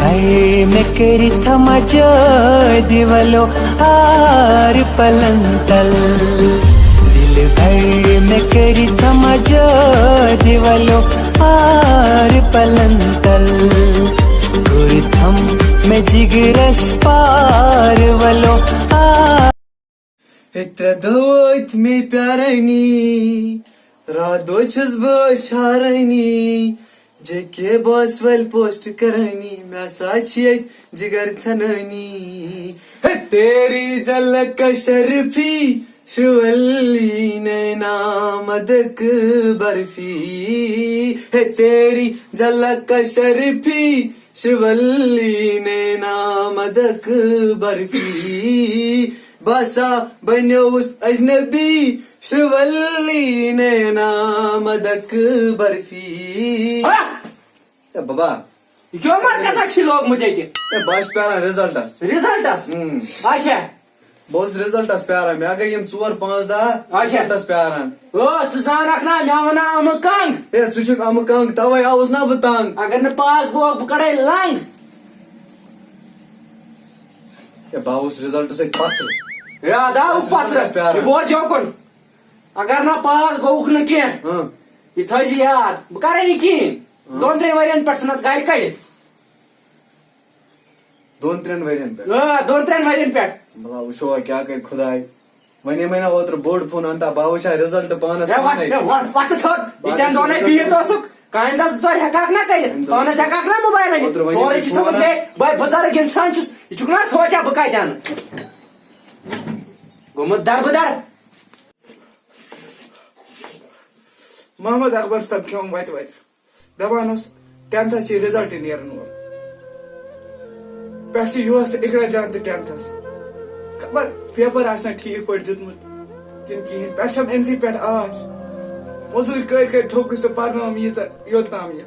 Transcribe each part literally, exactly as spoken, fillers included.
A مےٚ کٔرِتھ مجٲدِ ولو آر پلن تل۔ دِل بھر مےٚ کٔرِتھ مجٲدِ ولو آر پلن تل۔ کوٚرتھم مےٚ جگرس پار ولو آر۔ ہے ترٛےٚ دۄہ وٲتۍ مےٚ پیارٲنی، راتھ دۄہ چھُس بہٕ شارٲنی، جے کے باس وٲلۍ پوسٹ کرٲنی، مےٚ سا چھِ ییٚتہِ جگر ژھنٲنی۔ ہے تیری جھلک شرفی، شرٛولی نینا مدک برفی۔ ہے تیری جھلک شرفی، شرٛولی نینا مدک برفی۔ باسا بنیوس اجنبی، شرٛولی نینا مدک برفی۔ ہا! اے بابا۔ یہِ کیٛاہ مرکزا چھی لوگمُت ییٚتہِ؟ اے بہٕ حظ چھُس پیاران رِزلٹس۔ رِزلٹس؟ اۭں۔ اچھا۔ بہٕ اوسُس رِزلٹس پیاران، مےٚ گٔے یِم ژور پانٛژھ دۄہ آ، اچھا۔ رِزلٹس پیاران۔ او، ژٕ زانکھ نا، مےٚ وَنان اَمہٕ کنٛگ۔ اے، ژٕ چھُکھ اَمہٕ کنٛگ، توے آوُس نا بہٕ تنٛگ۔ اگر نہٕ پاس گوٚو، بہٕ کَڑے لنٛگ۔ اے، بہٕ آوُس رِزلٹہٕ سۭتۍ پسرٕ۔ اے، اَدٕ آوُس بہٕ آوُس پسرٕ۔ رِزلٹس پیاران۔ یہِ بوز یوکُن۔ اگر نہ پاس گوٚوُکھ نہٕ کینٛہہ، ہاں۔ یہِ تھٲیزِ یاد، بہٕ کَرے نہٕ کِہیٖنۍ۔ ہاں۔ دۄن ترٛٮ۪ن ؤرین پٮ۪ٹھ ژھٕنَتھ گَرِ کٔڑِتھ۔ دۄن ترٛٮ۪ن ؤرین پٮ۪ٹھ۔ آ، دۄن ترٛٮ۪ن ؤرین پٮ۪ٹھ۔ بلا وٕچھو وۄنۍ کیٛاہ کرِ خۄداے۔ وۄنۍ یِمے نہ اوترٕ بوٚڑ فون اَنتا، بہٕ وٕچھِ ہا رِزلٹ پانَس ہے، وَتھ، پانے۔ ہے، وَتھ، وَتھ تھوٚد۔ بہٕ یِتھٮ۪ن دۄہَن ہے بِہِتھ اوسُکھ، کامہِ دۄہ زٕ ژور ہیٚکہٕ ہاکھ نہ کٔرِتھ۔ اَمہِ دۄہ پانَس ہیٚکہٕ ہاکھ نہ موبایل أنِتھ۔ اوترٕ وَنے سورُے مےٚ چھُ تھوٚمُت فون۔ مےٚ، بہٕ بُزرگ اِنسان چھُس، یہِ چھُکھ نہ سونٛچان بہٕ کَتہِ اَنہٕ؟ گوٚمُت دربٕدر۔ محمد اکبر صٲب کھیوٚم وَتہِ وَتہِ۔ دپان اوس، ٹینتھس چھِ رِزلٹ نیرن وول۔ پٮ۪ٹھ چھِ یُہُس اقرا جان تہِ ٹینتھس۔ خبر پیپر آسہِ نا ٹھیٖک پٲٹھۍ دیُتمُت کِنہٕ کِہیٖنۍ۔ پٮ۪ٹھ چھم أمۍسٕے پٮ۪ٹھ آش۔ مٔزوٗرۍ کٔرۍ کٔرۍ تھوٚکُس تہٕ پرنٲوٕم ییٖژاہ یوٚت تام یہِ۔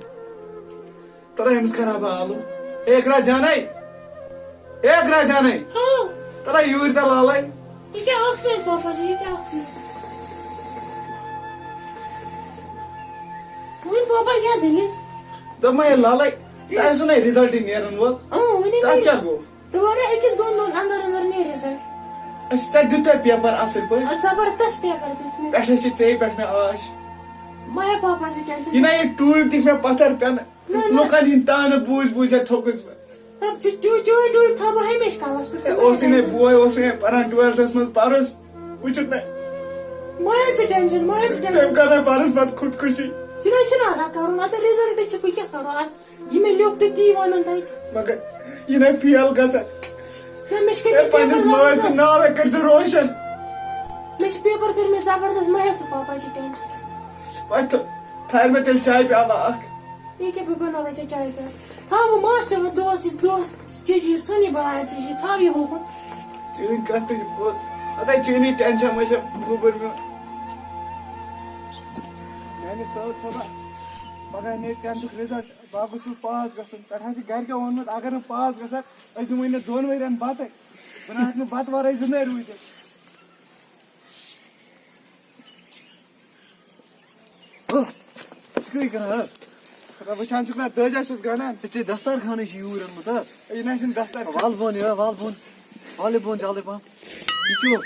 ترا أمِس خراب حالو۔ اے اقرا جانے، اے اقرا جانے۔ ہاں۔ ترا یوٗرۍ تہ لالے۔ یہِ کیٛاہ اکھ مِنٹ پاپا جی، یہِ کیٛاہ اکھ مِنٹ؟ وۄنۍ پاپا کیٛاہ دٔلیٖل؟ دوٚپمَے، ہے لالے، تۄہہِ اوسوُ نہ رِزلٹٕے نیرَن وول۔ اۭں، وٕنی تَتھ نیرِ۔ کیٛاہ گوٚو؟ دوٚپمَے نہ، أکِس دۄن دۄہَن اندر اندر نیرِ رِزلٹ۔ اچھا، ژےٚ دیُت تۄہہِ پیپر اَصٕل پٲٹھۍ؟ اَدٕ زبردست پیپر دیُت مےٚ۔ پٮ۪ٹھَے چھِ ژےٚ پٮ۪ٹھ مےٚ آش۔ مہ ہےٚ پاپا سۭتۍ ٹٮ۪نشن۔ یہِ نہ یہِ ٹوٗپۍ دِتھ مےٚ پَتھر پٮ۪نہٕ۔ نہ، نہ۔ لُکَن ہِنٛدۍ تانہٕ بوٗزۍ بوٗزۍ ہا تھوٚکُس بہٕ۔ تب چُ-، چُ-، چُوٕے ٹوٗپۍ تھاو بہٕ ہمیشہِ کَلَس پٮ۪ٹھ، ژٕ مہ اوسُے ہےٚ مےٚ ٹٮ۪نشن۔ بوے، اوسُے مےٚ پَران ٹُوٮ۪لتھَس منٛز پَرُس۔ وٕچھُتھ مےٚ۔ مہ ہےٚ ژٕ ٹٮ۪نشن، مہ ہےٚ ژٕ ٹٮ۪نشن۔ تٔمۍ کٔر مےٚ پَرُس پَتہٕ خودکُشی۔ یہِ نہ چھُنہٕ آسان کَرُن، اَتھ رِزلٹ چھُ، بہٕ کیٛاہ کَرو اَتھ؟ یہِ مےٚ لیوٚکھ تہٕ تی وَنُن تۄہہِ۔ مگر یہِ نَے فیل گژھان۔ نہ، مےٚ چھِ ہے، کٔرمٕتۍ پنٛنِس پیپر مٲلۍ سُنٛد زبردست۔ ناو ہے کٔرۍزِ روشن۔ مےٚ چھِ پیپر کٔرمٕتۍ زبردست، مہ ہےٚ ژٕ پاپا چھِ ٹٮ۪نشن۔ وۄنۍ تھٲ-، تھٲوِ مےٚ تیٚلہِ چایہِ پیالہٕ اَکھ۔ یہِ کیٛاہ بہٕ بَناوَے ژےٚ چایہِ پیالہٕ؟ تھاو بہٕ ماسٹر وۄنۍ دوس، یُس دوس ژےٚ چھِ یہِ ژھٕنی بَناوان ژےٚ چھِ یہِ، تھاو یہِ ہوکُن۔ چٲنۍ کَتھ تہِ چھِ پوٚز۔ اَدٕ چٲنی ٹٮ۪نشَن وٮ۪نشَن گوٚبُر میون۔ میٛانہِ سۭتۍ سۭتۍ پَگاہ نیرِ ٹٮ۪نتھُک رِزلٹ۔ بہٕ گوٚژھُس پاس گژھُن۔ پٮ۪ٹھٕ حظ چھِ گرِکٮ۪و ووٚنمُت، اگر نہٕ پاس گژھکھ، أسۍ دِموے نہٕ دۄن ؤرین بَتہٕ۔ بہٕ نہ ہٮ۪کہٕ نہٕ بَتہٕ وَرٲے زِندَے روٗزِتھ۔ ہہ، ژٕ کیٛاہ کران، ہہ؟ مطلب، وٕچھان چھُکھ نہ، دٔج ہا چھُس گنٛڈان۔ ہے، ژےٚ دستار خانٕے چھُ یوٗرۍ اوٚنمُت، ہہ؟ ہے، یہِ نہ چھُنہٕ دستار خان۔ وَل بۄن، یہِ وَل بۄن۔ وَل یہِ بۄن جلدی پَہَم۔ یہِ کیٛاہ اوس؟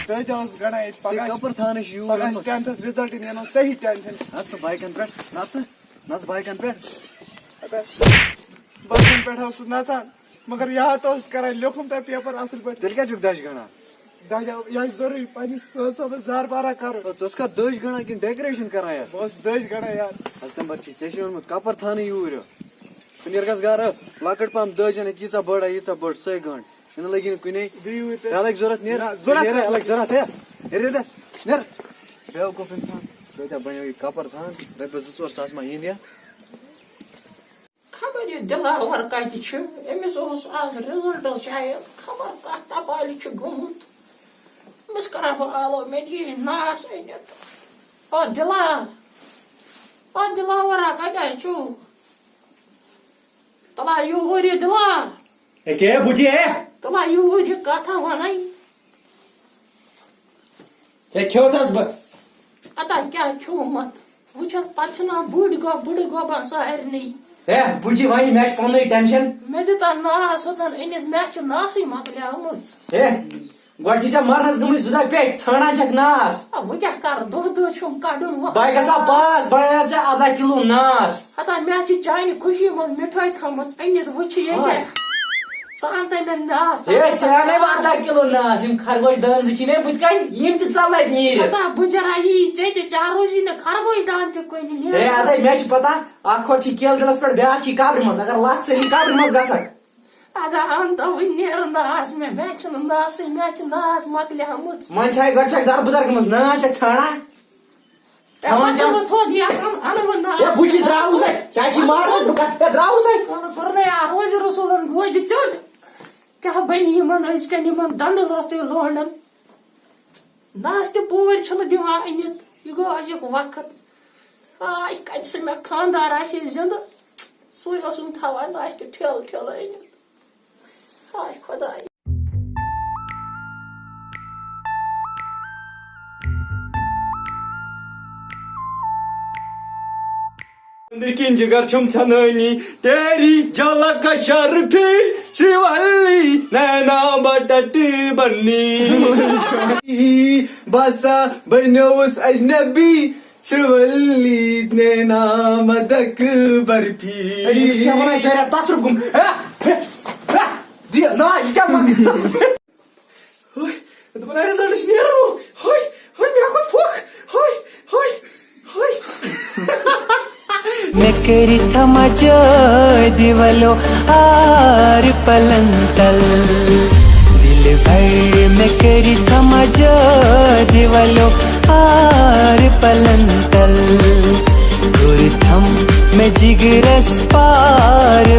دٔج ہا اوسُس گنٛڈان ییٚتہِ۔ ژےٚ پَگاہ آسہِ، کَپَر تھانٕے چھُ یوٗرۍ پَگاہ آسہِ اوٚنمُت۔ ٹٮ۪نتھَس رِزلٹ نیرُن صحیح ٹٮ۪نشَن۔ نَژ ژٕ بایکَن پٮ۪ٹھ، نَژ ژٕ۔ نَژ بایکَن پٮ۪ٹھ۔ اَدٕ بایکَن پٮ۪ٹھ اوسُس نَژان، مگر یاد اوسُس کران، لیوٚکھُم تۄہہِ پیپر اَصٕل پٲٹھۍ۔ تیٚلہِ کیٛازِ چھُکھ دَچھ گنٛڈان؟ دَچھ، یہِ چھُ ضروٗری پنٛنِس سۭتۍ سۭتۍ زارٕ بارا کَرُن۔ او، ژٕ اوسکھا دٔج گنٛڈان کِنہٕ ڈیکوریشن کران یَتھ؟ بہٕ اوسُس دٔج گنٛڈان یار۔ اَز تَمہِ پَتہٕ چھی ژےٚ چھِ اوٚنمُت کَپَر تھاونہٕ یوٗرۍ یوت۔ ژٕ نیر گژھ گرٕ، لۄکٕٹ پَہَم دٔج اَنَکھ، ییٖژاہ بٔڑ ہا، ییٖژاہ بٔڑ، سۄے گنٛڈ۔ یہِ نہٕ لَگی نہٕ کُنے۔ بیٚیہِ یوٗرۍ تہِ۔ یہِ لَگہِ ضوٚرَتھ، نیر۔ نہ، ضوٚرَتھ نیر، یہِ لَگہِ ضوٚرَتھ، ہے۔ نیر، نیر، نیر۔ بیوقوٗف اِنسان۔ کۭتیٛاہ بَنیو یہِ کَپَر تھاوان؟ رۄپیَس زٕ ژور ساس ما یِن یَتھ؟ خبر یہِ دِلاوَر کَتہِ چھُ؟ أمِس اوس آز رِزَلٹَس شاید خبر کَتھ تَبالہِ چھُ گوٚمُت۔ أمِس کَرا بہٕ آلو، مےٚ دِیہِ ہے ناس أنِتھ۔ او دِلا، او دِلاوَرا کَتہِ چھُ؟ تَلا یوٗرۍ یہِ دِلا۔ ہے، کیٛاہ ہے بُجے ہے؟ تَلا یوٗرۍ یہِ کَتھا وَنَے۔ ژےٚ کھیوٚوتھَس بہٕ۔ اَدا کیٛاہ کھیوٚمَتھ؟ وٕچھَس، پَتہٕ چھِنہ بٔڑۍ گۄ-، بٕڑٕ گۄبان سارنٕے۔ ہے، بُجہِ وَنہِ، مےٚ چھُ پَننُے ٹینشن۔ مےٚ دِتہ ناس ہوٚتن أنِتھ، مےٚ چھِ ناسٕے مۄکلیمٕژ۔ ہے، گۄڈٕ چھِ ژےٚ مرنس گٔمٕژ زٕ دۄہ پیٚٹھۍ، ژھانڈان چھکھ ناس۔ آ، وۄنۍ کیٛاہ کرٕ، دۄہ دۄہ چھُم کڑُن وۄنۍ۔ بہٕ گژھٕ ہا پاس، بہٕ انہٕ ہا ژےٚ ارداہ کِلوٗ ناس۔ ہتا مےٚ چھِ چانہِ خوشی منٛز مِٹھٲے تھٲومٕژ أنِتھ، وۄنۍ چھِ ییٚتہِ۔ ہاے۔ ژٕ اَن تہٕ مےٚ ناس، ژٕ ہے، اَن ژےٚ اَنے بہٕ ارداہ کِلوٗ ناس، یِم خرگوش دٲن زٕ چھِ نے بٕتھِ کنہِ، یِم تہِ ژَلنَے نیٖرِتھ۔ ہتا بُجرا یی ژےٚ تہِ، ژےٚ روزی نہٕ خرگوش دان تہِ کُنہِ ہے، نیران۔ ادے، مےٚ چھِ پتہ، اکھ ہورٕ چھِ کیلہٕ دِلس پٮ۪ٹھ، بیٛاکھ چھِ قبرِ منٛز، اگر لَتھ ژٔلی قبرِ منٛز گژھکھ۔ ادا اَن تہٕ وۄنۍ نیرٕ ناس مےٚ، مےٚ چھُنہٕ ناسٕے، مےٚ چھِ ناس مۄکلیمٕژ۔ وۄنۍ چھے گۄڈٕ چھکھ دربٕدر گٔمٕژ، ناس چھکھ ژھانڈان۔ ہے، کھٮ۪وان پتہٕ چٮ۪وان۔ گوٚو تھوٚد یَکھ اَن، اَنہٕ بہٕ ناس۔ ہے، بہٕ چھِ درٛاوُس ہے، ژےٚ چھی مارمٕژ بہٕ کَتھ، ہے، درٛاوُس ہے۔ وَلہٕ کوٚر نَے آ روزِ رسوٗلن گوجہِ ژیوٚٹ۔ کیٛاہ بَنہِ یِمن أزکٮ۪ن یِمن دَنٛدٕ روٚستُے لونڈن؟ ناس تہِ پوٗرۍ چھِنہٕ دِوان أنِتھ۔ یہِ گوٚو أزیُک وقت۔ آے، کَتہِ سُہ مےٚ خانٛدار آسہِ ہے زِندٕ، سُے اوسُم تھاوان ناس تہِ ٹھیلہٕ ٹھیلہٕ أنِتھ۔ ہاے خۄداے۔ أنٛدرۍ کِنۍ جِگر چھُم ژھٮ۪نٲنی، تیری جھلک شرفی، شری ولی نینا بٹٹ بنی۔ باسا بنیوس اجنبی، شری ولی نینا مدک برفی۔ ہے، أمِس کیٛاہ وَنان، ظٲہرا تصرُف گوٚمُت۔ ہے، ہے، ہے، دِ، نا، یہِ کیٛاہ وَنان؟ ہاے، دوٚپُن، اَرے، رِزلٹ چھُ نیرُن وول۔ ہاے، ہاے، مےٚ ہا کوٚر پھۄکھ۔ ہاے، ہاے، ہاے۔ مےٚ کٔرِتھ مجٲدِ ولو آر پلن تل۔ دِلبر مےٚ کٔرِتھ مجٲدِ ولو آر پلن تل۔ کوٚر تھم مےٚ جِگرس پار